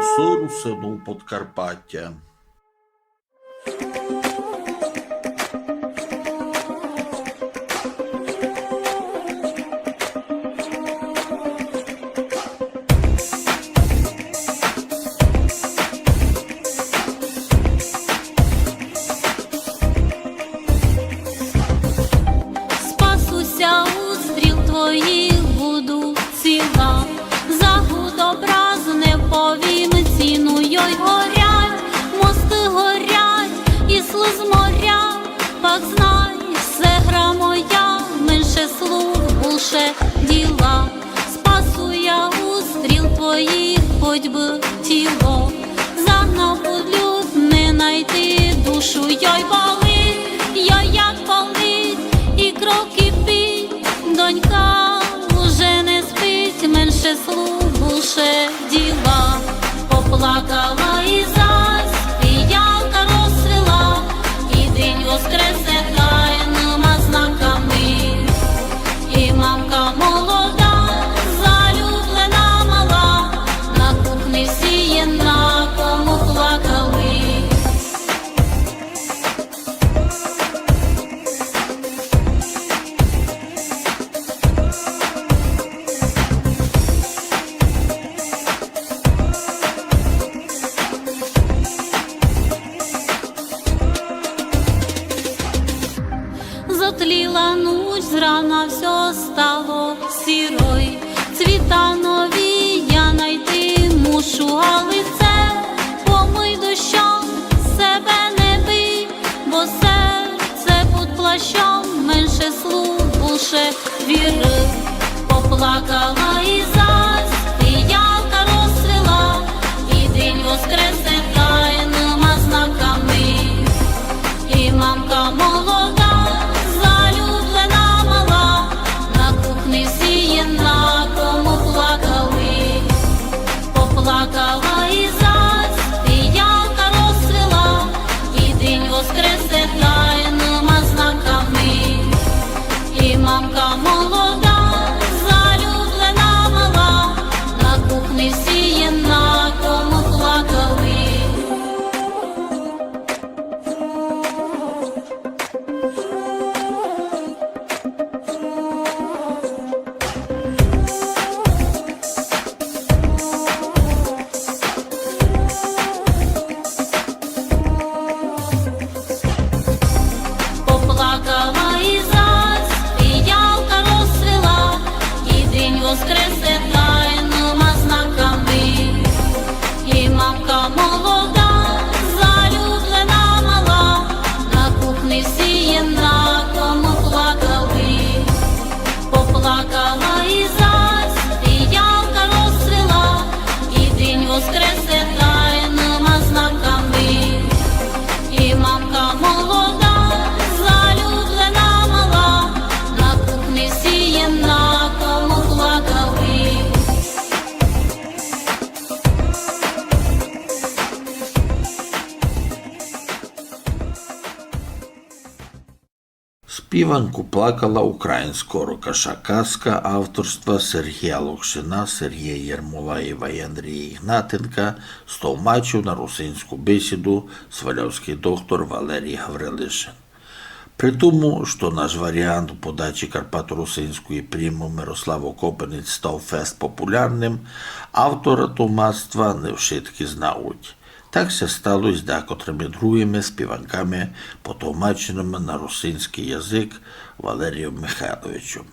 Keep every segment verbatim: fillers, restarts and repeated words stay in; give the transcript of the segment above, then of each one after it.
Голосы Русинів Подкарпатя. Спасу ся, у стріл твоїх буду ціла. Загуд образ не повім ціну, йой, горять, мосты горять, і слыз моря, пак знай, се гра моя, менше слуг, булше діла. Спасу я, у стріл твоїх хоть бы тіло загнав під люд, не найти душу, йой, болить, йой, як болить, і кров кипить, донька уже не спить, менше слуг, булше діла. Поплакала і зась, фіялка розцвіла, і день воскресе тайныма знаками. І мамка молода, залюблена мала, на кухни всі єднако мы плакали. Затліла нуч, з рана всьо стало сірой. Цвіта нові я найти мушу, а лице помий дощом, себе не бий, бо серце під плащом, менше слуг, булше віры. Поплакала і зась, фіялка розцвіла, і день воскресе тайныма знаками. І мамка молода, залюблена мала, на кухни всі єднако мы плакали. Поплакала і зась, фіялка розцвіла, і день воскресе тайныма знаками. І мамка молода, залюблена мала, на кухни всі єднако мы плакали. Поплакала і зась, фіялка розцвіла, і день воскресе тайныма знаками. І мамка молода, залюблена мала, на кухни всі єднако мы плакали. Поплакала і зась, фіялка розцвіла, і день воскресе тайныма знаками. І мамка молода, залюблена мала, на кухни всі єднако мы плакали. Співанку «Плакала українського рокаша» казка авторства Сергія Локшина, Сергія Єрмолаєва і Андрія Ігнатенка стовмачив на русинську бесіду свалявськый доктор Валерій Гаврилишин. При тому, што наш варіант у подачі карпаторусинської примы Мирослав Окопинець став фест популярным, автора товмацтва не вшыткі знають. Так ся стало й з декотрыма другыма співанками, потовмаченыма на русинськый язык Валерієм Михайловичем.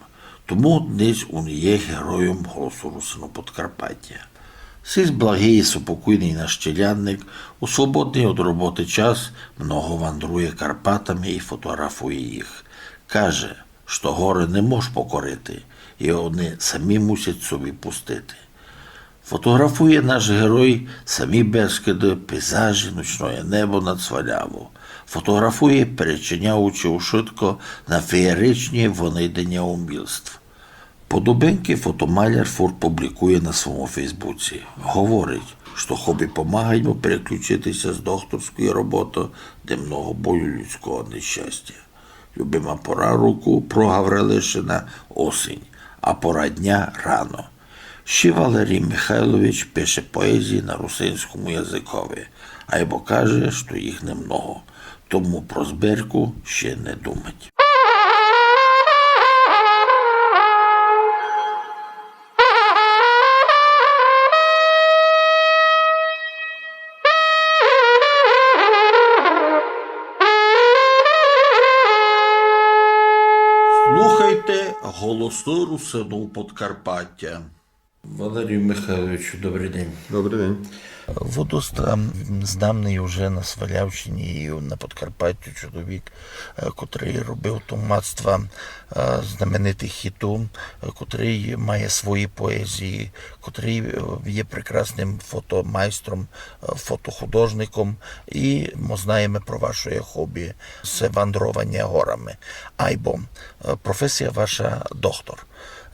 Тому днесь ун є геройом «Голосу Русинів Подкарпатя». Сись благый і супокойный наш челядник у свободный од роботы час много вандрує Карпатами і фотографує їх. Каже, што горы не мож покорити, і они самі мусять собі пустити. Фотографує наш герой самі Бескиды, пейзажі, ночноє небо над Свалявов. Фотографує, перечиняючи ушытко на феєричні вынайденя умілств. Подобенкы фотомаляр фурт публікує на свому фейсбуці. Говорить, што хобі помагать му переключити ся з докторської роботы, де много болю людського нещастя. Любима пора року про Гаврилишина — осінь, а пора дня — рано. Ще Валерій Михайлович пише поезії на русинському языкови, айбо каже, што їх немного, тому про збірку ще не думать. Слухайте «Голосы русинув Подкарпатя». Валерію Михайловичу, добрый день. Добрый день. Вы доста, м, знамный уже на Свалявщині і на Подкарпаттю чоловік, е, котрый робив томнацтва, е, знаменитых хітув, е, котрый має свої поезії, котрый, е, є прекрасным фотомайстром, е, фотохудожником, і мы знаєме про вашоє хобі, се вандрованя горами. Айбо, е, професія ваша доктор.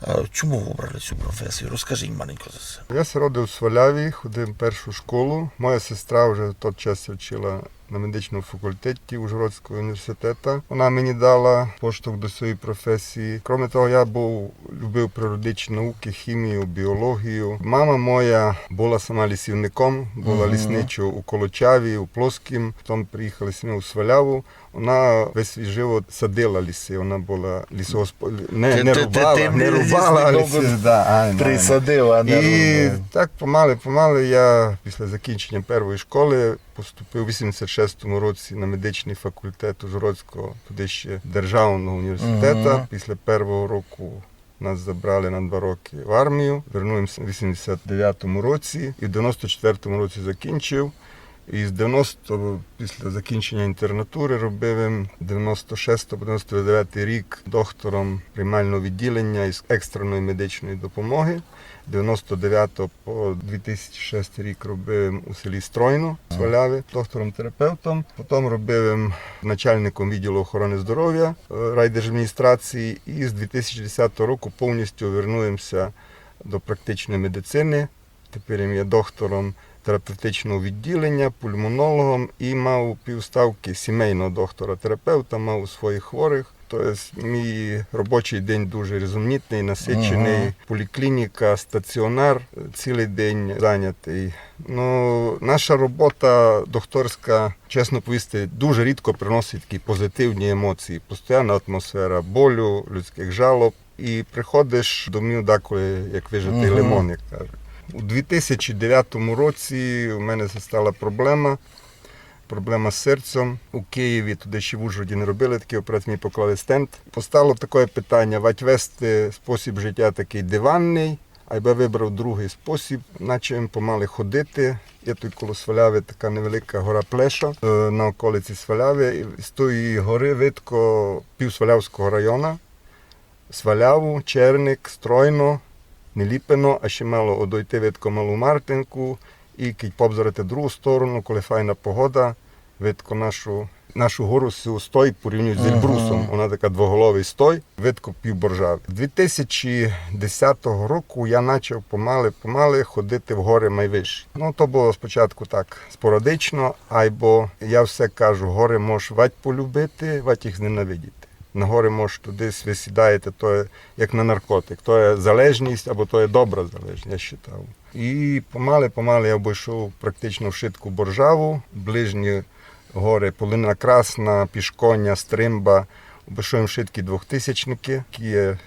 Е, чому вы выбрали сю професію? Розкажіть маленько за се. Я ся родив у Сваляві, ходив першу школу. Моя сестра вже в тот час ся вчила на медичному факультеті Ужгородського університета. Вона мені дала поштовх до своєї професії. Кроме того, я був, любив природничі науки, хімію, біологію. Мама моя була сама лісівником, була лісничою у Колочаві, у Плоскім. Потім приїхали сьме у Сваляву. Вона весь свій живот садила ліси, вона була лісогосп-, не, не рубала, не рубала ліси, да, айно, айно. Присадила, а не рубала. І так помалы, помалы я після закінчення першої школи поступив у вісімдесят шестому році на медичний факультет Ужгородського, тоді ще державного університету. Після першого року нас забрали на два роки в армію. Вернув єм ся в вісімдесят девятому році і в девяносто четвертому році закінчив. І з девяносто, після закінчення інтернатури, робив єм девяносто шестого по девяносто девятий рік доктором приймального відділення із екстреної медичної допомоги. Девяносто девятого по дві тисячі шестий рік робив єм у селі Стройно, Сваляві, доктором-терапевтом. Потім робив єм начальником відділу охорони здоров'я, е, райдержадміністрації. І з дві тисячі десятого року повністю вернув єм ся до практичної медицини. Тепер єм є доктором терапевтичного відділення, пульмонологом і мав півставки сімейного доктора-терапевта, мав у своїх хворих. То єсть мій робочий день дуже різноманітний, насичений. Поліклініка, стаціонар, е, цілий день зайнятий. Ну, наша робота докторська, чесно повісти, дуже рідко приносить такі позитивні емоції. Постоянна атмосфера болю, людських жалоб. І приходиш домів деколи, як вижатий лимон, як кажуть. У дві тисячі девятому році у мене застала проблема. Проблема з серцем. У Києві, туди ще в Ужгороді не робили такі операції, мені поклали стент. Постало таке питання, вать вести спосіб життя такий диванний, айбо вибрав другий спосіб, начав помалы ходити. Є тут коло Свалявы така невелика гора Плеша, е, на околиці Свалявы. І з тої гори видко пів Свалявського района. Сваляву, Черник, Стройно, Неліпино, а ще мало одойти видко Малу Мартинку, і кідь побзирати другу сторону, коли файна погода, видко нашу, нашу гору сю стой порівнюють з Ельбрусом. Вона така двоголовий стой, видко пів Боржавы. Дві тисячі десятого року я начав помалы-помалы ходити в гори майвищі. Ну, то было спочатку так спорадично, айбо я все кажу, гори можеш вать полюбити, вать їх зненавидіти. На гори можеш туды, вы сідаєте, то є як на наркотик, то є залежність, або то є добра залежність, я считав. І помалы-помалы я обойшов практично вшытку Боржаву, ближні гори, Полина Красна, Пішконя, Стримба, обойшов єм вшыткі двохтисячники, які є.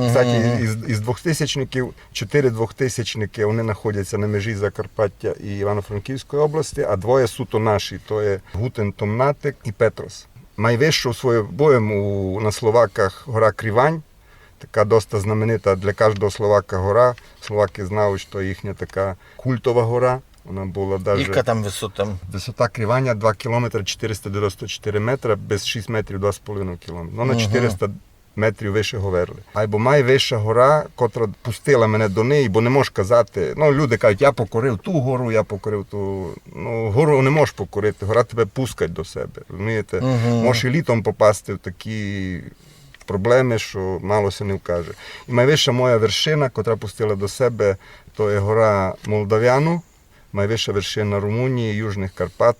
Кстати, із, із двохтисячників чотири двохтисячники, вони знаходяться на межі Закарпаття і Івано-Франківської області, а двоє суто наші, то є Гутен Томнатик і Петрос. Майвищу свою быв єм у, на Словаках гора Крівань, така доста знаменита для каждого словака гора. Словаки знають, што їхня така культова гора. Вона была даже... Яка там высота? Высота Кріваня два кілометры чотириста девяносто чотири метра, без шість метрів два з половиною кілометра. Ну, на чотириста метрів выше Говерли. Айбо майвища гора, котра пустила мене до неї, бо не можеш казати, ну, люди кажуть, я покорив ту гору, я покорив ту. Ну, гору не можеш покорити, гора тебе пускать до себе, розумієте? Можеш і літом попасти в такі проблемы, што мало ся не вкаже. І майвища моя вершина, котра пустила до себе, то є гора Молдавяну, майвища вершина Румунії, Южных Карпат,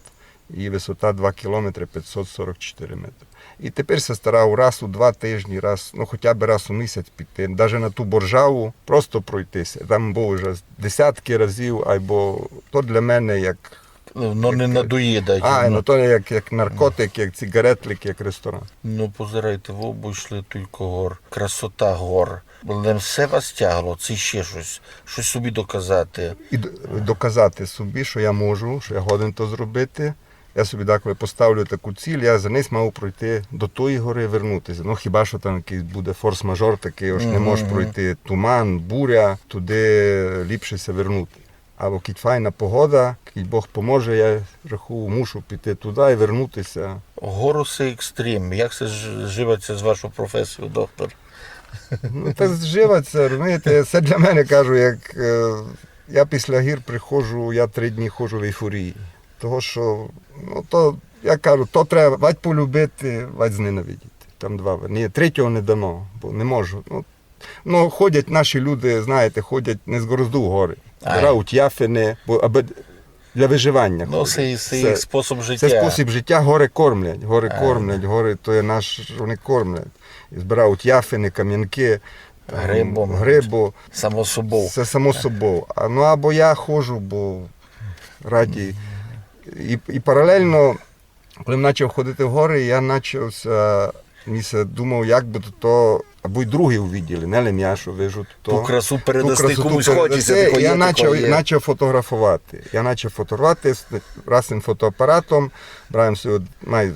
її высота два кілометры пятьсот сорок чотири метры. І тепер ся старав раз у два тижні, раз, ну, хоча б раз у місяць піти, даже на ту Боржаву, просто пройтися. Там був уже десятки разів, айбо то для мене як... Ну, не надоїдать. А, ну то як, як наркотик, як цигаретлик, як ресторан. Ну, позирайте, вы обойшли тілько гор. Красота гор. Лем се вас тягло, ци ще щось? Щось собі доказати? І д- доказати собі, що я можу, що я годен то зробити. Я собі деколи поставлю таку ціль, я за низ мав пройти до тої гори, вернутися. Ну, хіба що там якийсь буде форс-мажор такий, ож не можеш пройти, туман, буря, туди ліпше ся вернути. Або кідь файна погода, кідь Бог поможе, я рахую, мушу піти туди і вернутися. Горы се екстрим. Як се ж- живеться з вашою професією, доктор? Ну, так зживаться, розумієте, це для мене, кажу, як е, я після гір приходжу, я три дні ходжу в ейфорії. Того, що, ну, то, я кажу, то треба вадь полюбити, вадь зненавидіти. Там два. Ні, третього не дано, бо не можу. Ну, ну, ходять наші люди, знаєте, ходять не з горозду в гори. Ай. Збирають яфини, бо аби для виживання. Ну, ходять. се, се їх спосіб життя. Це спосіб життя, гори кормлять. Гори Ага. Кормлять, гори то є наш, вони кормлять. І збирають яфини, кам'янки, там, Грибом. Грибу. Само собою. Це само собою. А, ну, або я ходжу, бо раді. І, і паралельно, коли я почав ходити в гори, я почав ся, мені ся думав, як би то, то, або й другі увиділи, не лише я, що вижу то. Ту красу передасти Ту красоту комусь передасти. хочеться, таке Я є, почав, таке є. Почав фотографувати. Я почав фотографувати з власним фотоапаратом, брав собі, май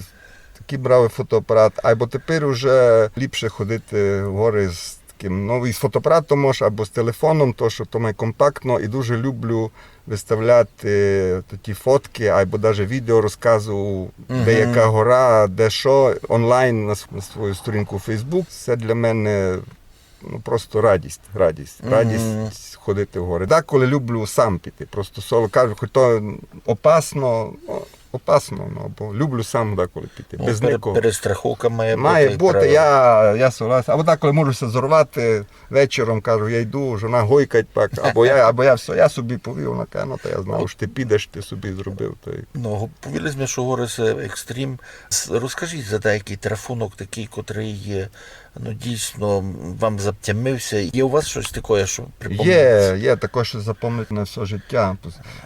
такий брав фотоапарат, айбо тепер уже ліпше ходити в гори з таким, ну, і з фотоапаратом можеш, або з телефоном, то, що то май компактно, і дуже люблю виставляти такі фотки, айбо даже відео розказую, де яка гора, де що, онлайн на с- на свою сторінку у Facebook. Це для мене, ну, просто радість, радість, радість ходити в гори. Деколи люблю сам піти, просто соло. Кажу, хоч то опасно, ну, опасно, ну, бо люблю сам деколи піти, Ну, без пере- нікого. Перестраховка має бути. Має бути, правильно. я, я согласен. Або деколи можу ся зорвати вечором, кажу, я йду, жона гойкать пак, або я, або я все, я собі повів, вона каже, ну, та я знав, що ти підеш, ти собі зробив. То й... Ну, го- повіли сьме, што горы се екстрим. С- Розкажіть за деякий трафунок такий, котрий є, ну, дійсно, вам затямився. Є у вас щось таке, що припомниться? Є, є також, що запам'ятати на все життя.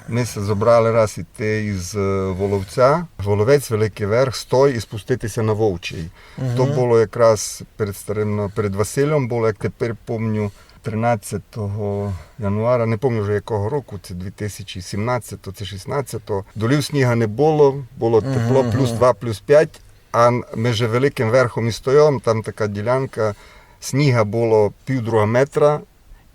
Ми ся зобрали раз іти із е, Воловця, Воловець, Великий Верх, Стой і спуститися на Вовчий. То було якраз перед старим, ну, перед Васильом було, як тепер помню, тринадцятого януара, не помню вже якого року, це дві тисячі сімнадцятого чи шістнадцятого. Долів сніга не було, було тепло, плюс два, плюс пять, а н- між Великим Верхом і Стойом, там така ділянка, сніга було пів друга метра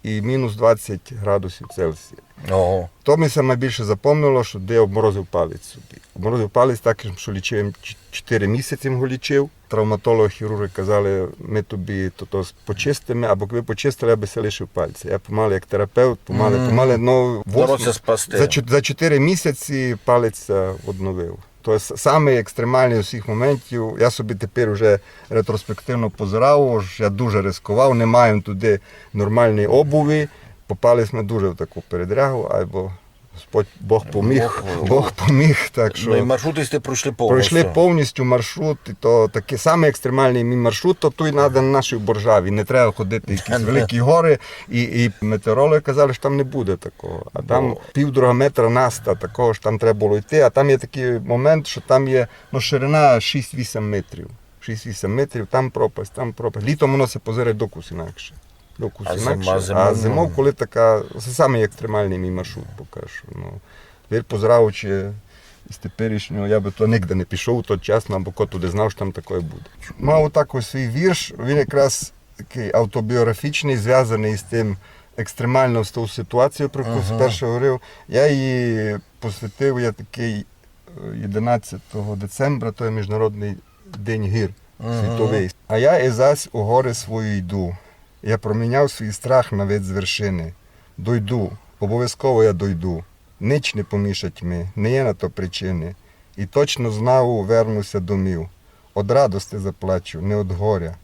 і мінус двадцять градусів Цельсія. Ого. То ми ся найбільше запомнило, що де обморозив палець собі. Обморозив палець так, що лічив им ч- чотири місяці, им го лічив. Травматолог, хірурги казали, ми тобі то, то почистимо, або коли почистили, аби ся лишив пальця. Я помале, як терапевт, помале, помале, ну, Вдалося спасти. За, чо- за чотири місяці палець ся відновив. То є с- самий екстремальний з усіх моментів. Я собі тепер уже ретроспективно позирав, ож я дуже ризикував, не маю туди нормальної обуві. Попали ми дуже в таку передрягу, айбо Господь Бог поміг, Бог, Бог поміг, так що... Ну і маршрут сте пройшли повністю. Пройшли повністю маршрут, і то такий самий екстремальний мій маршрут, то той надо на нашій Боржаві. Не треба ходити в якісь великі гори, і, і метеорологи казали, що там не буде такого. А там пів друга метра наста, такого ж там треба було йти, а там є такий момент, що там є, ну, ширина шість-вісім метрів. Шість-вісім метрів, там пропасть, там пропасть. Літом воно ся позирає докус інакше. Докус А зима, інакше. зимою, А ну. Зимов, коли така, це самий екстремальний мій маршрут поки що. Ну. Тепер позираючи з теперішнього, я би то нигде не пішов, то чесно, бо ко туди знав, що там таке буде. Мав отак ось свій вірш, він якраз такий автобіографічний, зв'язаний з тим екстремально з тою ситуацією, про яку спершу говорив. Я її посвятив, я такий, е, єдинадцятого децембра, то є Міжнародний день гір світовий. А я і зась у гори свої йду. Я проміняв свій страх на вид з вершини. Дойду, обов'язково я дойду. Нич не помішать ми, не є на то причини. І точно знаву вернуся домів. Од радости заплачу, не од горя.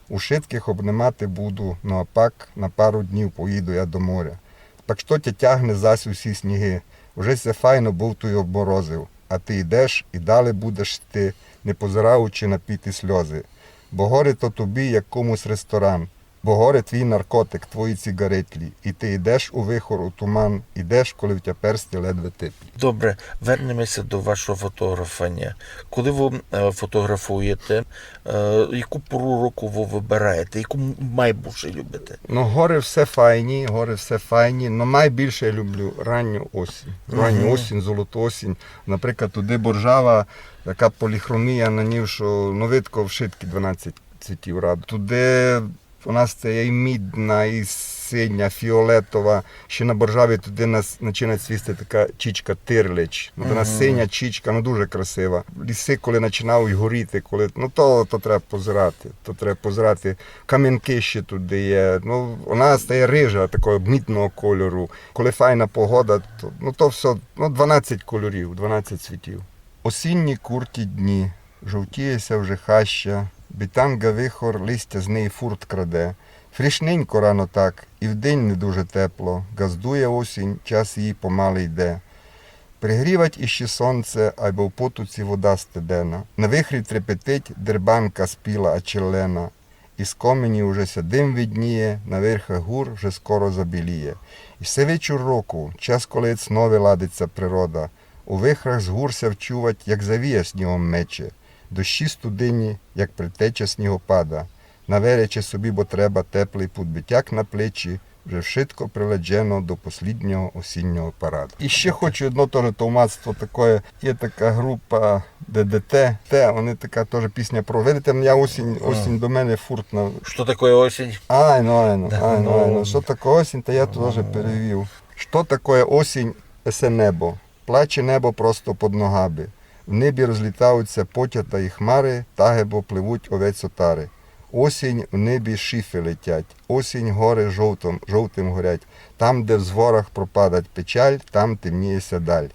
Ушитких обнимати буду, ну а пак на пару днів поїду я до моря. Пак што тя тягне зась у сі сніги? Уже ся файно був туй обморозив. а ты йдеш і далі будеш йти, не позираючи на піт і сльозы. Бо гори то тобі, як комусь ресторан, бо гори твій наркотик, твої цигаретлі, і ты йдеш у вихор, у туман, йдеш, коли в тя персті ледве теплі. Добре, вернемося до вашого фотографованя. Коли ви е, фотографуєте, е, яку пору року ви вибираєте, яку м- майбільше любите? Ну, гори все файні, гори все файні, но майбільше я люблю ранню осінь. Ранню осінь, золоту осінь. Наприклад, туды Боржава, така поліхромія на ній, што, ну, видко вшыткі дванадцять цвітів раду. Туды у нас це і мідна, і синя, фіолетова. Ще на Боржаві туды нас починає цвісти така чічка тирлич. Ну, вона синя чічка, ну, дуже красива. Ліси, коли починають горіти, коли, ну, то, то треба позирати, то треба позирати. Кам'янки ще туды є. Ну, вона стає рижа, такого мідного кольору. Коли файна погода, то, ну, то все, ну, дванадцять кольорів, дванадцять цвітів. Осінні курті дні, жовтіє ся вже хаща, бітанґа вихор листя з неї фурт краде. Фрішненько рано так, і вдень не дуже тепло, ґаздує осінь, час її помалы йде. Пригрівать іщи сонце, айбо в потоці вода стедена. На вихрі трепетить дербанка спіла, а челлена. Із комені уже ся дым видніє, на верхах гур вже скоро забіліє. І се вечур року, час, коли снове ладить ся природа. У вихрах з гур ся вчувать, як завія снігом мече. Дощі студені, як предтеча снігопада. Наверече собі, бо треба теплый пудбитяк на плечі, вже вшытко приладжено до посліднього осіннього параду. І ще хочу одно тоже товмацтво такоє. Є така група Д Д Т. Те, вони така тоже пісня про... Видите, я осінь, осінь до мене фурт на... Што такоє осінь? Айно, айно, айно, айно. Што такоє осінь, та я тоже перевів. Што такоє осінь, есе небо? Плаче небо просто под ногами. В небі розлітають ся потята і хмары, тагибо пливуть овець отары. Осінь, в небі шифы летять. Осінь, горы жовтом, жовтым горять. Там, де в зворах пропадать печаль, там темніє ся даль.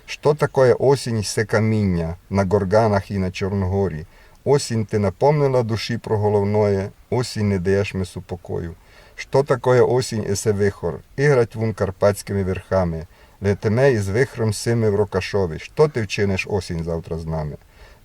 Што такоє осінь, се каміня на Горганах і на Чорногорі? Осінь, ты напомнила душі про головноє, осінь, не даєш ми супокою. Што такоє осінь, есе вихор? Іграть вун карпатськыми верхами. Летиме із вихром сими в Рокашові. Што ты вчиниш, осінь, завтра з нами?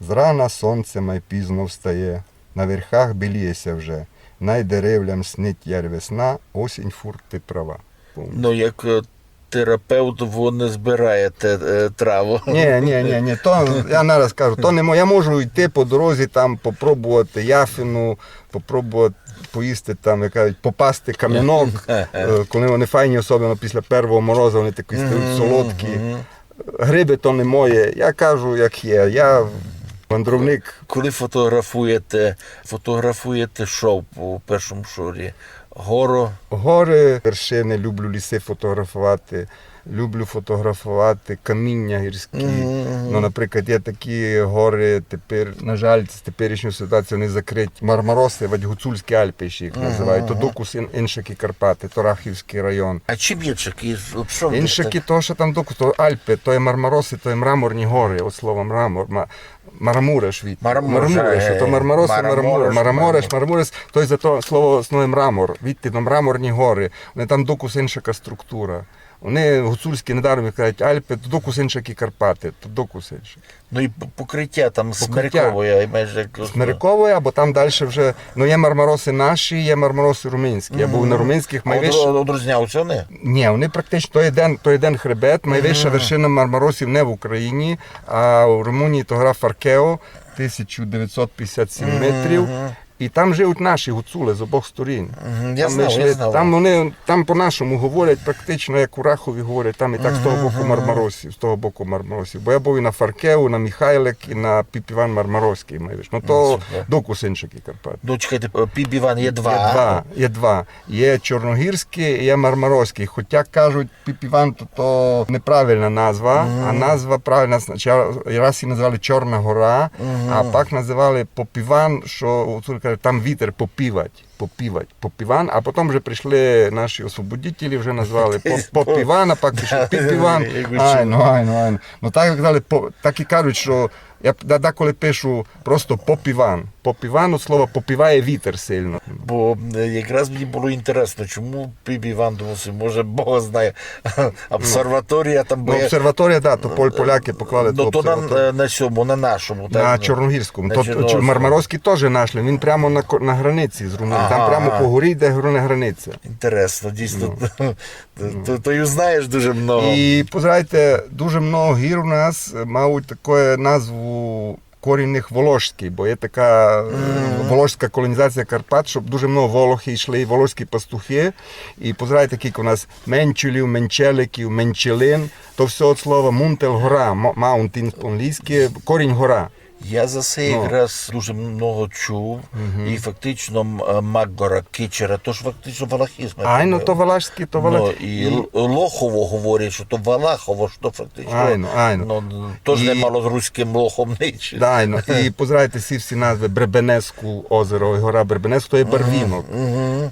Зрана сонце май пізно встає, на верхах біліє ся вже. Най деревлям снить ярь весна, осінь, фурт ты права. Ну, як е, терапевт, ви не збираєте е, траву. Ні, ні, ні, ні. То, я нараз кажу, то не мо-, я можу йти по дорозі, там попробовати яфину, попробовати поїсти там, як кажуть, попасти камінок, е, коли вони файні, особливо після першого мороза, вони такі стають солодкі. Грибы то не моє, я кажу, як є, я мандрівник. Коли фотографуєте, фотографуєте што у першому шорі? Гору? Горы, вершины, люблю ліси фотографовати, люблю фотографовати каміня гірські. Ну, наприклад, є такі горы тепер, на жаль, з теперішньою ситуацією вони закриті. Мармаросы, вадь Гуцульські Альпы ще їх називають. То докус ін-, Иншакі Карпаты, то Рахівськый район. А чим Иншакі? От што вони Иншакі, так? То, што там докус, то Альпы, то є Мармаросы, то є мраморні горы, от слово мрамор, ма-, мармуреш від. Мармуреш, Мармуреш, е, то Мармаросы, Мармуреш, Мармуреш, Мармуреш, Мармуреш, то є за то слово основне мрамор, від, то мраморні горы. Вони там докус иншака структура. Вони гуцульські, недаром їх кажуть Альпы, то докус Иншакі Карпаты, то докус Иншакі. Ну і п-, покриття там смирикове, майже як... Смирикове, або там дальше вже, ну, є Мармаросы наші, є Мармаросы румынські. Я быв на румынськых, а майвища... Одрозняються вони? Ні, вони практично, то єден, то єден хребет, майвища вершина Мармаросів не в Україні, а в Румунії, то гора Фаркео, тисяча девятсот пятьдесят сім метрів. І там живуть наші гуцули з обох сторін. Мгм, я знав, я знав. Там вони, там по-нашому говорять, практично як у Рахові говорять, там і так з того боку Мармаросів, з того боку Мармаросів. Бо я быв і на Фаркеу, на Михайлик, і на Піп Іван Мармароськый, маєш. Ну, то докус Иншакі Карпаты. Ну, чекайте, е, Піп Іван є два. Є два, є два. Є Чорногірськый і є Мармароськый. Хоча кажуть, Піп Іван то, то неправильна назва, а назва правильна, значить, раз її називали Чорна гора, а пак називали Попіван, што, от, кажуть, там вітер попівать. попівать, попіван, а потом вже пришли наші освободителі, вже назвали по-, попіван, а пак пише піпіван. Айно, айно, айно. Ну так як казали, по-, так і кажуть, што я п-, да-, деколи пишу просто попіван. Попіван од слова попіває вітер сильно. Бо, е, якраз мені было інтересно, чому піп Іван, думав собі, може, Бог знає, обсерваторія там, бо... Ну, я обсерваторія, да, то пол-, поляки поклали ту обсерваторію. Ну, то на, е, на сьому, на нашому, так, на Чорногірському. На Чорногірському. Мармаровськый тоже нашли, він прямо на ко-, на границі з Румунією. Там прямо по горі йде гра-, границя. Інтересно, дійсно. Ну. То, то, то й узнаєш дуже много. І, позирайте, дуже много гір у нас мають таку назву корінних волошські, бо є така, е, волошська колонізація Карпат, щоб дуже много волохи йшли, волошські пастухи. І позирайте, кілько у нас менчулів, менчеликів, менчелин. То всьо од слова мунтел — гора, мо-, маунтін по-англійськи, корінь — гора. Я за се якраз дуже много чув, і фактично, м, е, Макгора, Кичера, то ж фактично валахізм. Айно, то валашські, то валашські. Ну, і Л-, Лохово говорять, што то Валахово, што фактично, айно, айно, ну, тож не мало з руським Лохом нич. Да, айно. І позирайте, всі, всі назвы: Бребенеску озеро, гора Бребенеску, то є барвінок.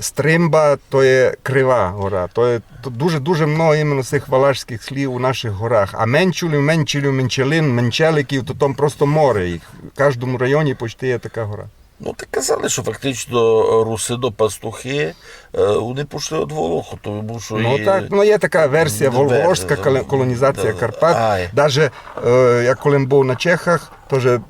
Стримба, то є крива гора, то є то дуже, дуже много іменно сих валашськых слів у нашых горах. А менчулів, менчулів, менчелин, менчеликів, то там просто море їх. В каждому районі почти є така гора. Ну, так казали, што фактично русины-пастухи, е, они пішли од Волох, тому што... Ну, і так, ну, є така версія, вол-, волошська коло-, колонізація Карпат. Даже, е, я коли быв на Чехах, тоже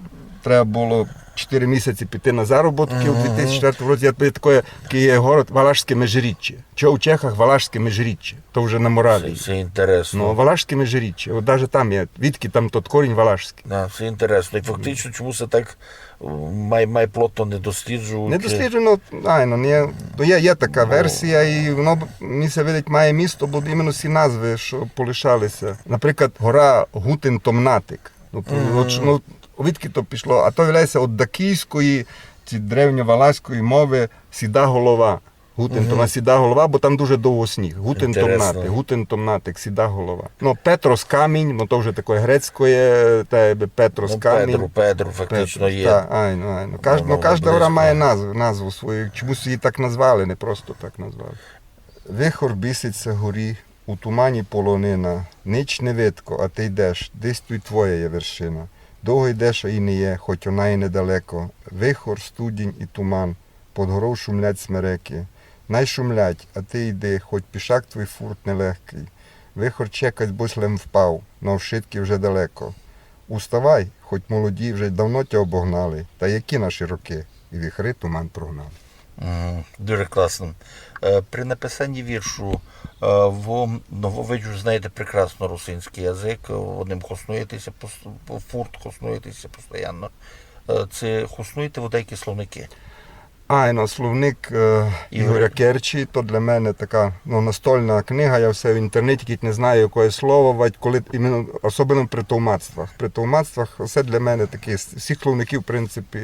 треба было чотири місяці піти на заробіткы у дві тисячі четвертому році. Я тобі такоє, такый є город Валашське Межиріччя. Чого у Чехах Валашське Межиріччя? То вже на Моравії. Се, се інтересно. Ну, Валашське Межиріччя. От даже там є. Відкы там тот корінь валашськый? Да, се інтересно. І фактично, чому се так, м, май, май плотно не досліджують? Не досліджено, айно, не є. Ну, є, є така версія, і воно, мені ся видить, має місто, бо іменно сі назвы, што полишали ся. Наприклад, гора Гутен Томнатик. Ну, от, ну, відкы то пішло? А то являє ся од дакійської, ці древньовалашської мовы сіда голова. Гутен, то на сіда голова, бо там дуже довго сніг. Гутен Томнатик, Гутен Томнатик, сіда голова. Ну, Петрос камінь, ну, то вже таке грецьке, та якбы Петрос камінь. Ну, Петру, Петру фактично є. Так, айно, айно. Каж-, ну, кажда гора має назву, назву свою, чомусь її так назвали, не просто так назвали. Вихор бісить ся горі, у тумані полонина, нич не видко, а ты йдеш, десь туй твоя є вершина. Довго йдеш, а й не є, хоть она й недалеко. Вихор, студінь і туман, под горов шумлять смерекы. Най шумлять, а ты йди, хоть пішак твой фурт нелегкый. Вихор чекать, бо лем впав, но вшыткі вже далеко. Уставай, хоть молоді вже давно тя обогнали, та які наші рокы, і віхры туман прогнали. Мгм, дуже класно. Е, при написанні віршу, е, вы, ну, вы, виджу, знаєте прекрасно русинськый язык, вы ним хоснуєте ся пос-, фурт хоснуєте ся постоянно. Е, ци хоснуєте вы даякі словникы? Айно, словник, е, Ігоря Керчі, то для мене така, ну, настольна книга, я все в інтернеті, кідь не знаю, якоє слово, вать коли, іменно, особливо при товмацтвах. При товмацтвах все для мене таке, з всіх словників, в принципі,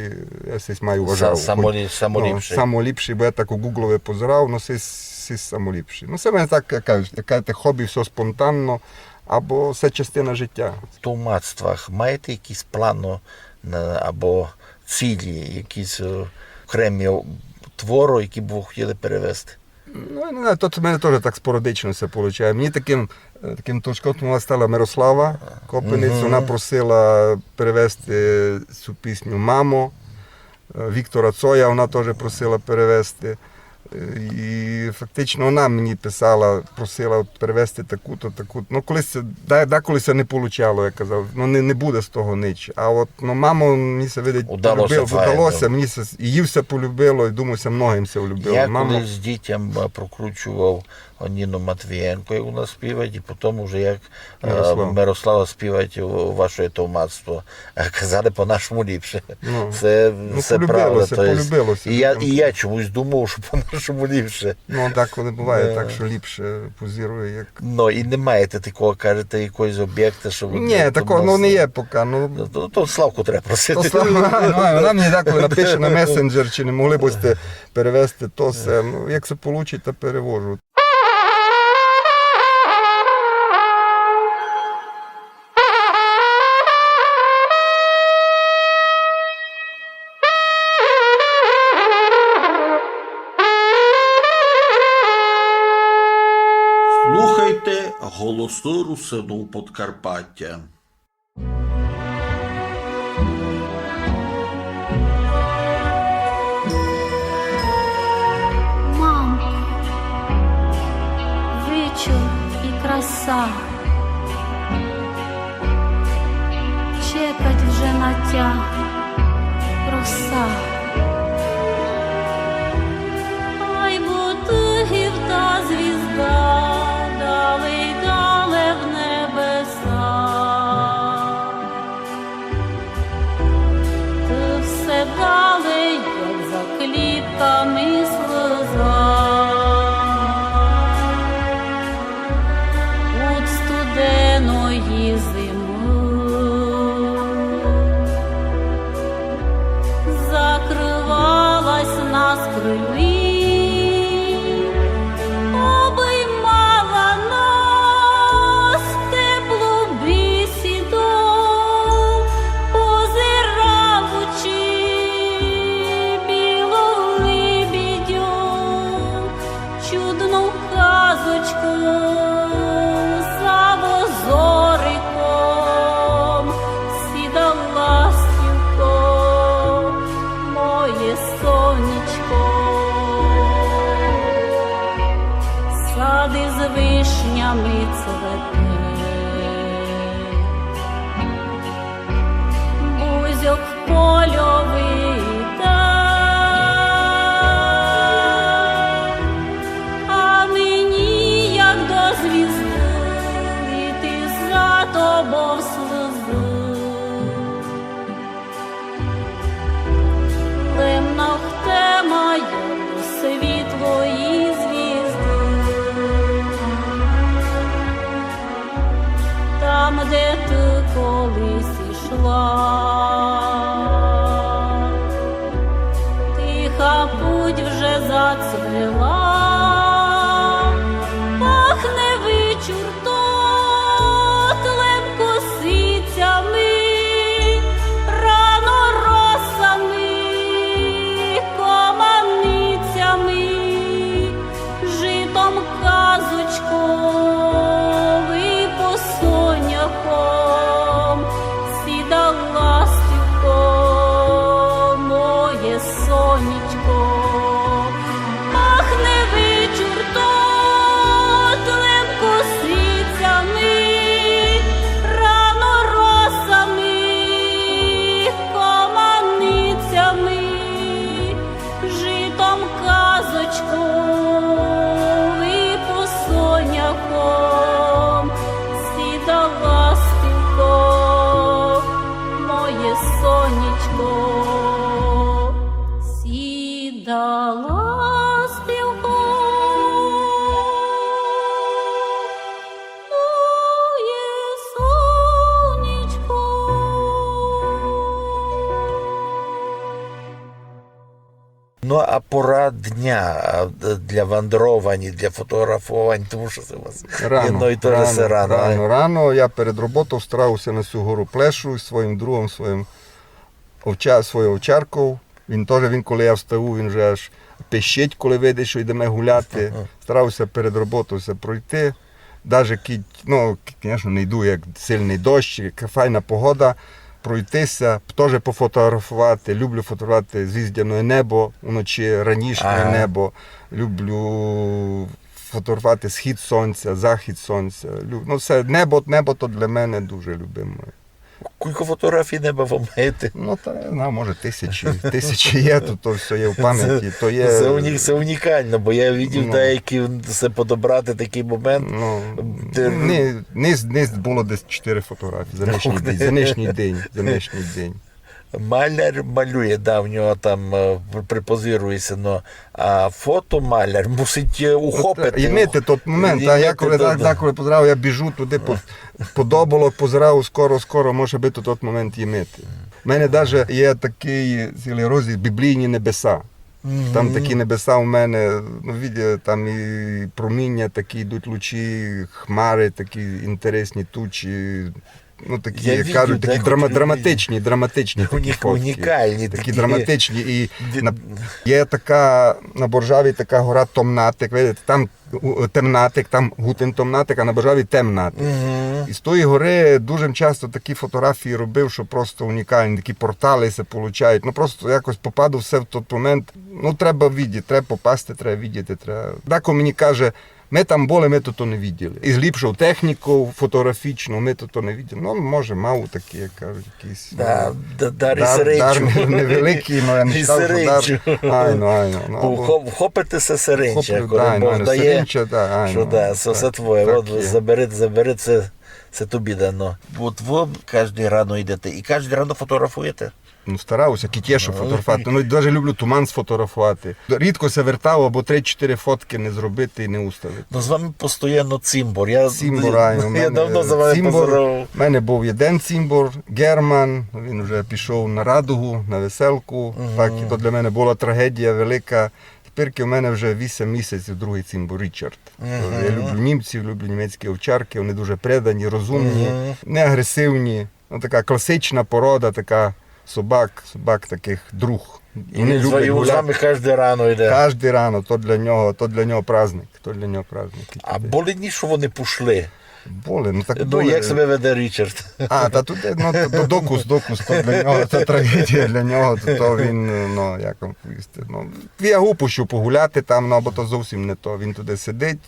я сись маю вважав. Са-, самолі-, самоліпший. Ну, самоліпший, бо я так у Гуглови позирав, ну, сись, сись самоліпший. Ну, се в мене так, як кажуть, яке те хобі, все спонтанно, або все частина життя. В товмацтвах маєте якісь планы на, або цілі, якісь, е, окремі творы, які бы вы хотіли перевести? Ну, я не знаю, то в мене тоже так спорадично ся получає. Мені таким, е, таким толчком стала Мирослава Копинець. Мгм. Вона просила перевести цю пісню «Мамо». Е, Віктора Цоя вона тоже просила перевести. Е, і фактично вона мені писала, просила перевести таку-то, таку-то. Ну, колись се, да-, деколи ся не получало, я казав, ну, не, не буде з того нич. А от, ну, «Мамо», мені ся видить, удало ся, полюбило, удало ся, мені ся, і їй ся полюбило, і, думаю, ся многим ся влюбило. Я колись дітям, е, прокручував Ніну Матвієнко, як вона співать, і потім уже як, е, Мирослава співать у, у вашоє товмацтво. Е, казали, по-нашому ліпше. Ну, се, ну, се полюбило правда, ся, то єсть, полюбило ся і я, дітям. І я чомусь думав, што по-нашому ліпше. Ну, деколи буває так, што ліпше позирує, як... Ну, і не маєте такого, кажете, якогось обєкта, што... Ні, такого, ну, не є пока, ну. То, то Славку треба просити. То Слава, ну, вона мені деколи напише на месенджер, чи не могли бы сьте перевести то всьо. Ну, як ся получить, то перевожу. Голосы Русинов Подкарпатя. Мам, вечур и краса. Чекать вже на тя роса. Ай, бо ты гірта звізда, далей, дале в небеса. Ты все далей, як за кліпками слеза. Од студеної зимы закрывалась нас крыльми, обыймала нас теплу бесіду, позирав очі білу лебедю, чудну казочку за возориком, сіда ластівко, моє сонечко. Сад из вишнями цвете, бузьок польовый там, а мені, як до звізды, летить за тобов слезы. Лем на хтема світлої звізды, там, де ты колись йшла. Тиха путь вже зацвела, пахне вечур тот лем косицями, рано росами, команицями. Житом казочков и по соняхом, сіда ластівко, моє сонечко. Пахне вечур тот лем косицями, рано росами, команицями. Житом казочков и по соняхом, сіда ластівко, моє сонечко, сіда ластівко, моє сонечко. Ну, а пора дня, а, для вандровань, для фотографовань, тому што се у вас єдно і то же се рано, рано, а? Рано, рано. Я перед роботов старав ся на сю гору Плешу з своїм другом, своїм овча-, своєю овчарков. Він тоже, він, коли я встаю, він вже аж пищить, коли видить, што йдеме гуляти. Ага. Старав ся перед роботов ся пройти. Даже кідь, ну, к-, конечно, не йду, як сильный дощ, як файна погода, пройти ся, тоже пофотографовати. Люблю фотографовати звіздяне небо уночі, ранішнє небо. Люблю фотографовати схід сонця, захід сонця. Лю-, ну, всьо, небо, небо то для мене дуже любиме. Кілько фотографій неба вы маєте? Ну, та, я знаю, може, тисячі. Тисячі є, то, то всьо є в памяти. То є... Се уні-, се унікално, бо я видів деякі, се подобрати такый момент. Ну, не, не, не было десь чотири фотографії за нынішній день, за нынішній день, за нынішній день. Маляр малює, да, в нього там, е, препозирує ся, но А фотомаляр мусить, е, ухопити. Імити тот момент, а я коли так, деколи позирав, я біжу туды по, по доболок, позирав, скоро, скоро, може быти тот момент імити. У мене даже є такый цілый розділ «Біблійні небеса». Там такі небеса у мене, ну, видите, там і проміня такі йдуть, лучі, хмары такі інтересні, тучі. Ну, такі, як кажуть, такі драма-, драматичні, драматичні такі фотки. Унікальні такі. Такі драматичні. І є така на Боржаві така гора Томнатик, видите, там у, темнатик, там гутен томнатик, а на Божаві темнатик. Мгм. І з тої гори дуже часто такі фотографії робив, що просто унікальні, такі портали се получають. Ну, просто якось попаду все в той момент. Ну, треба видіти, треба попасти, треба видіти. Треба. Дако мені каже, ми там були, ми то, то не виділи. І з ліпшою технікою фотографічною, ми то, то не виділи. Ну, може, мав такі, як кажуть, якісь, Да, ну, да, дар і дар, дар сиренчу. не- невеликий, ну, я не І сказав, що дар. сиренчу. Айно, айно. Ну, Бо або вхоп- вхопити се сиренче, вхоплю, коли да, Бог айно, дає, сиренче, да, айно, що да, се так, все твоє, так от є. Забери, забери, се, се тобі дано. От ви кожен рано йдете і кожен рано фотографуєте? Ну, старав ся, кіть є што фотографувати. Ну, дуже люблю туман сфотографувати. Рідко ся вертав, або три-чотири фотки не зробити і не уставити. Ну, з вами постійно цімбор. Я, Цімбор, айно, я мене давно за вами цімбор, поздоровив. в мене був єден цімбор, Герман, він вже пішов на радугу, на веселку. Так, і то для мене була трагедія велика. Тепер у мене вже вісім місяців другий цімбор, Річард. Я люблю німців, люблю німецькі овчарки, вони дуже предані, розумні, не агресивні. Ну, така класична порода, така собак, собак таких друг. І вони Він з люблять вами, з гуляти. Вами кожен рано йде. Кожен рано, то для нього, то для нього праздник, то для нього праздник. А були дні, що вони пішли? Були, ну так Ну, були. Як себе веде Річард? А, та тут, ну, то, то докус, докус, то для нього, це трагедія для нього, то, то він, ну, як вам повісти, ну, я го пущу погуляти там, ну, або то зовсім не то, він туди сидить,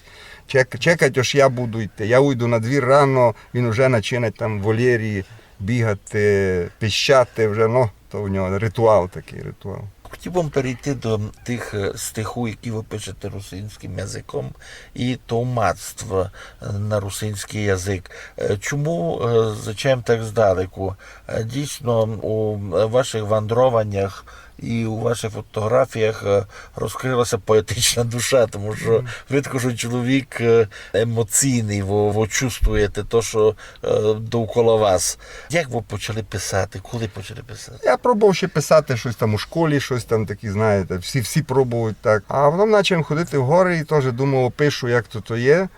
чек, чекать, ож я буду йти. Я уйду на двір рано, він вже починає там в вольєрі бігати, пищати вже, ну, то у нього ритуал такий, ритуал. Хотів би перейти до тих е, стиху, які ви пишете русинським язиком, і товмацтва е, на русинський язик. Е, Чому, е, зачем так здалеку? Е, Дійсно, у е, ваших вандрованнях і у ваших фотографіях е, розкрилася поетична душа, тому що видко, що чоловік е, емоційний, ви, ви чувствуєте те, що е, довкола вас. Як ви почали писати? Коли почали писати? Я пробував ще писати щось там у школі, щось там такі, знаєте, всі, всі пробують так. А потім почав ходити в гори і теж думав, пишу, як то, то є.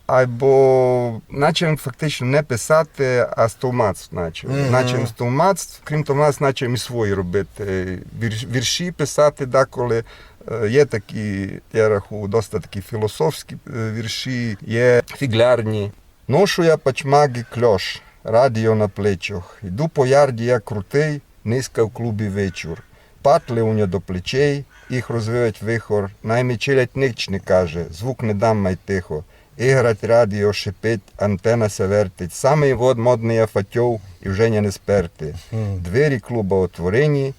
Або почав фактично не писати, а з товмацтв почав. Почав з товмацтв, крім товмацтв, почав і свої робити. Вірш, вірші писати деколи. Е, Є такі, я рахую, досить такі філософські е, вірші, є фіґлярні. Ношу я пачмак і кльош, радіо на плечах. Йду по ярді я крутий, низька в клубі вечур. Патли у нього до плечей, їх розвивать вихор, най ми челядь нич не каже, звук не дам, май тихо. Іграть радіо, шипить, антена ся вертить, самий вод модний я фатьов і вже ня не сперти. Двері клуба отворені,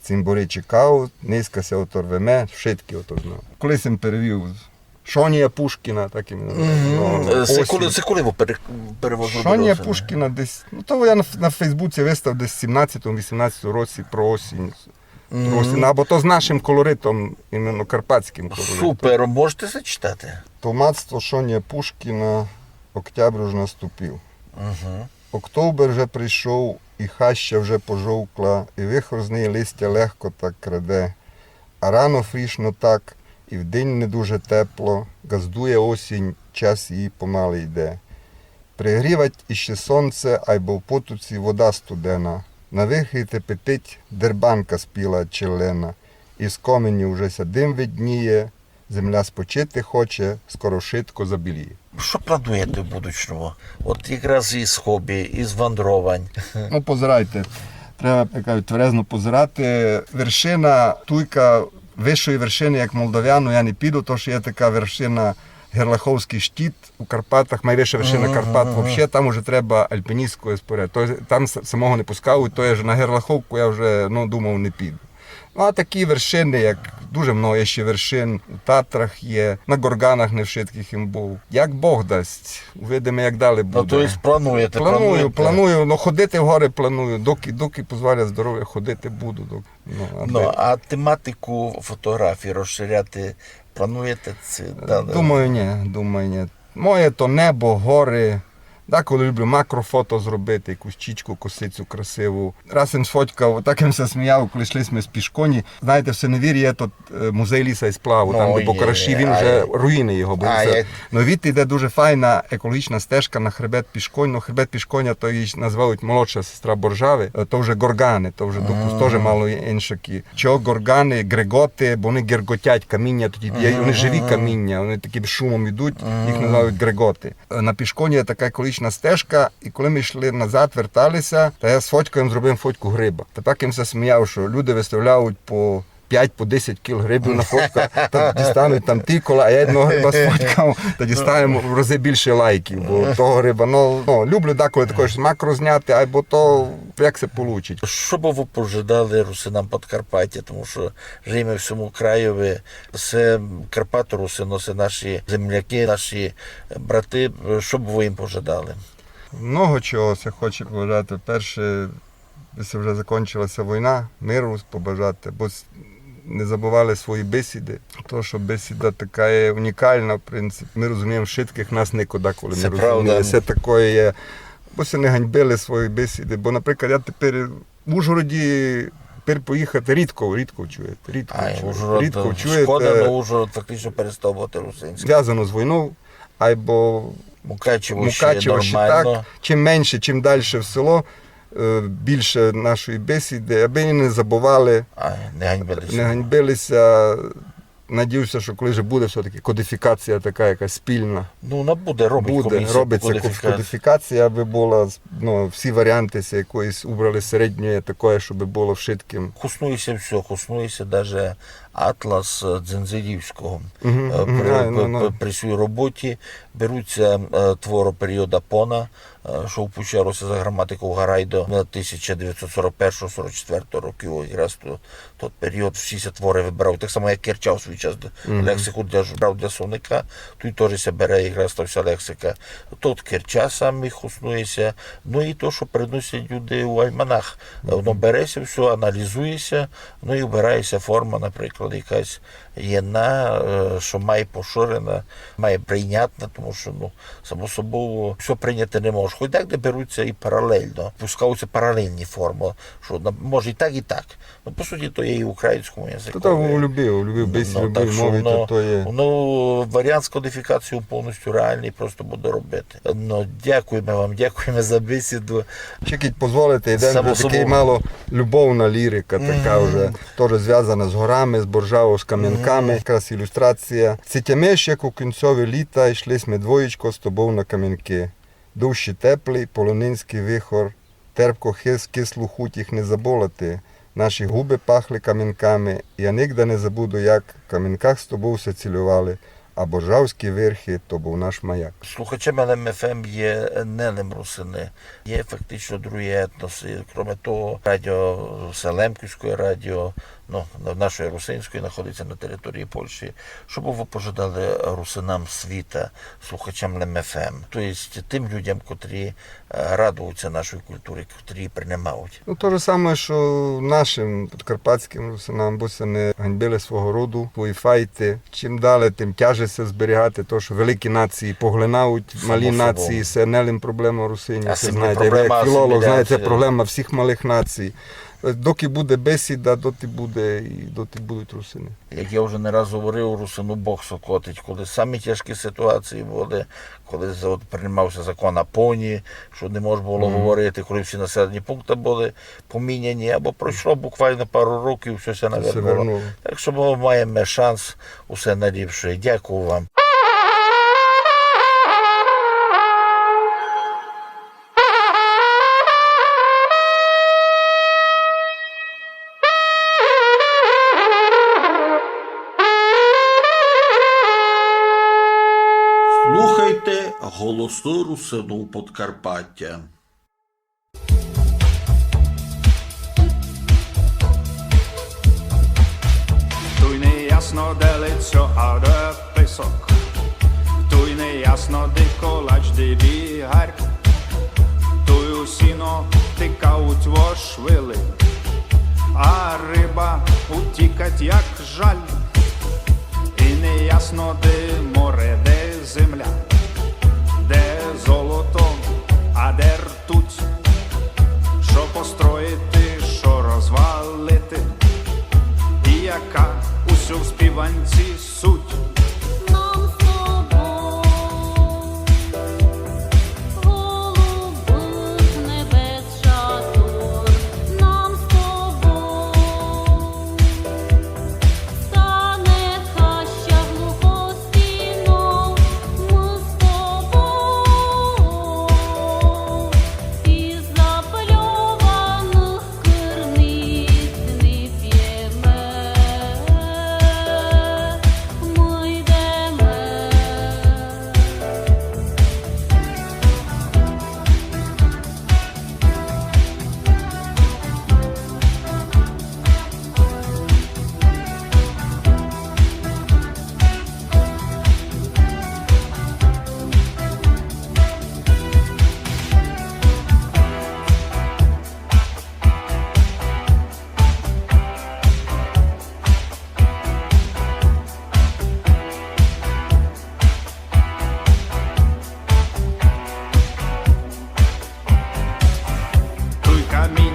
цимборі чекають, низька ся оторвеме, вшиткі ото знав. Колись им перевів з Шонія Пушкіна, так і Е, Це коли, це коли ви пере- перевод зробили? Шонія Пушкіна десь, ну то я на, на Фейсбуці вистав десь в сімнадцятому-вісімнадцятому році про осінь. Про осінь, або то з нашим колоритом, іменно карпатським колоритом. Супер, можете зачитати? Товмацтво Шонія Пушкіна, октябрь уж наступив. Октябрь вже прийшов, і хаща вже пожовкла, і вихор з неї листя легко так краде. А рано фрішно так, і вдень не дуже тепло, ґаздує осінь, час її помали йде. Пригрівать іще сонце, айбо в потоці вода студена. На вихрі трепетить дербанка спіла челлена, і з коменів уже ся дим видніє, земля спочити хоче, скоро вшытко забіліє. Що плануєте в будучому? От якраз із хобі, із вандровань. Ну, позирайте, треба, як кажуть, тверезно позирати. Вершина, туйка вищої вершини, як молдавяну, я не піду, тому що є така вершина Герлаховський щит у Карпатах, найвища вершина Карпат вообще, там уже треба альпіністську споряд. То там с- самого не пускають, то я ж на Герлаховку я вже, ну, думав, не піду. Ну, а такі вершини, як дуже много є ще вершин, у Татрах є, на Горганах не вшыткых им був. Як Бог дасть, увидиме, як далі буде. Ну, то есть плануєте? Планую, планую, ну ходити в гори планую, доки, доки дозволять здоров'я, ходити буду. Доки, ну, а Ну, де- а тематику фотографії розширяти плануєте? Це далі? Думаю, ні, думаю, ні. Моє то небо, гори, Деколи люблю макрофото зробити, якусь чічку, косицю красиву. Раз им сфотькав, отак им ся сміяв, коли йшли сьме з Пішконі. Знаєте, в Синевірі є тот, е, музей ліса і сплаву, там, де Бокараші, він вже руїни його, бо він все. Но відти йде дуже файна екологічна стежка на хребет Пішконь. Ну, хребет Пішконя, то її називають молодша сестра Боржави. Е, то вже горганы, то вже допус тоже мало іншакі. Чого горганы, ґреготы, бо вони ґреготять каміння, тоді є, вони живі каміння, вони таким шумом йдуть, їх називають ґреготы. Е, на Пішконі є така екологічна стежка, і коли ми йшли назад, вертали ся, та я сфотькав им, зробив фотку гриба. Та так им ся сміяв, што люди виставляють по пять, по десять кіл грибів на фотках, та дістануть там тілько, а я єдного гриба сфотькав, та дістанемо в рази більше лайків, бо того гриба, ну, ну, люблю деколи також макро зняти, айбо то як се получить. Што бы вы пожадали русинам Подкарпатя, тому што жиєме в сьому краєві, се Карпаторусины, се наші земляки, наші браты, што бы вы їм пожадали? Много чого ся хоче побажати. Перше, би ся вже закончила ся война, миру побажати, бо с-, не забували свої бесіды. То, што бесіда така є унікална, в принципі. Ми розумієме, вшыткых нас нико деколи не розуміли. Се такоє є. Бо ся не ганьбили свої бесіды. Бо, наприклад, я тепер в Ужгороді тепер поїхати рідко, рідко чуєте, рідко чуєте. Шкода, но Ужгород фактично перестав быти русинськым. Звязано з войнов, айбо Мукачево ще так. Чим менше, чим дальше в село, е, більше нашої бесіды, абы не забували, не ганьбили ся. Надію ся, што коли вже буде все-таки кодифікація така якась спільна. Ну, вона буде, робить комісія по кодифікації. Робить ся кодифікація, абы была, ну, всі варіанты ся якоїсь убрали середньої такої, щоб было вшыткым. Хоснує ся всьо, хоснує ся даже атлас, е, Дзензилівського. Е, при, при, при сій роботі беруть ся, е, творы періода Пона, е, што впущало ся за граматиков Гарайдо на тисяча девятсот сорок першого сорок четвертого років, якраз то, тот період, всі ся творы выбирали. Так само, як Керча у свій час лексику для, брав для словника, туй тоже ся бере якраз та вся лексика. Тот Керча сам їх хоснує ся. Ну і то, што приносять люди у альманах. Воно бере ся всьо, аналізує ся, ну і выбирає ся форма, наприклад, якась єдна, е, што май поширена, май прийнятна, тому што, ну, само собою, всьо прийняти не можеш. Хоч декде беруть ся і паралельно, пускають ся паралельні формы, што на-, може і так, і так. Ну, по суті, то є і в українському языкови. То, то у любій, у любій бесіді, у любій мові, то, то є. Ну, варіант з кодифікацією повністю реалный, просто буде робити. Ну, дякуєме вам, дякуєме за бесіду. Ще, кідь позволите, єден такый мало любовна лірика, така вже, тоже звязана з горами, з Боржавов, з Камянками. Якраз ілюстрація. Ци тямиш, як у кінцьови літа йшли сьме двоєчко з тобов на Камянки. Дощі теплі, полонинськый вихор, терпко хис-, кислу хуть їх не заболати. Наші губы пахли камянками, я нигда не забуду, як в Камянках з тобов ся цілювали, а Боржавські верхи, то быв наш маяк. Слухачами Лем ФМ є не лем русины, є фактично другый етнос. І, кроме того, радіо Селемківськоє радіо, ну, на-, нашої русинської, знаходиться на території Польщі. Што бы вы пожадали русинам світа, слухачам Лем ФМ? То єсть тым людям, котрі, е, радують ся нашій культурі, котрі її приймають. Ну, то же саме, што нашым подкарпатськым русинам, бо ся не ганьбили свого роду, свої файты. Чим далі, тым тяже ся зберігати то, што великі нації поглинають малі нації. Се не лем проблема русинів, се, знаєте, як філолог, знаєте, проблема всіх малых націй. Доки буде бесіда, доти буде і доти будуть русины. Як я вже не раз говорив, русину Бог сокотить, коли самі тяжкі ситуації были, коли за-, от приймав ся закон о поні, што не мож было говорити, коли всі населені пункты были поміняні, або пройшло буквально пару років, всьо ся навернуло. Так што мы маєме шанс усе найліпше. Дякую вам. Слухайте Голосы Русинув Подкарпатя. Туй не ясно, де лицьо, а де писок. Туй не ясно, де колач, де бігарь. Туй у сіно тикають вошвили, а риба утікать, як жаль. І не ясно, де море, де земля, де золото,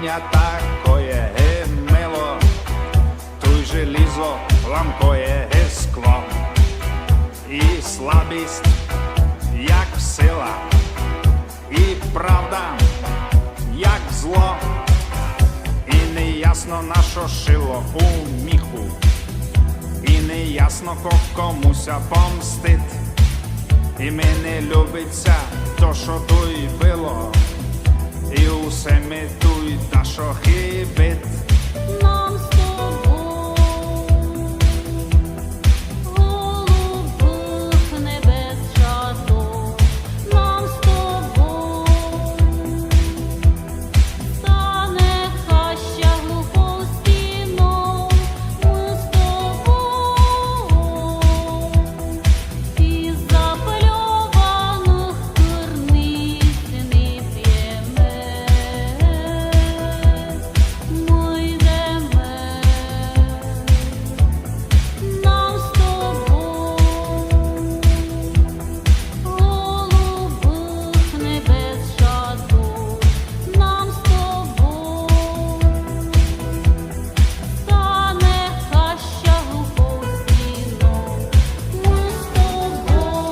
Такоє ги мило, туй желізо ламкоє ги скло. І слабість, як сила, і правда, як зло. І неясно, нашо шило у міху, і неясно, ко кому ся помстить. І ми не любить ся то, што туй было, і усе ми туй дашо хибить. Нам з тобов голубых небезчатов, нам з тобов стане хаща глухов стінов, мы з тобов із запльованых кырниць не пєме, мы йдеме. Нам з тобов голубых небезчатов, нам з тобов стане хаща глухов стінов, мы з тобов.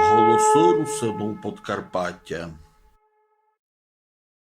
Голосы Русинов Подкарпатя.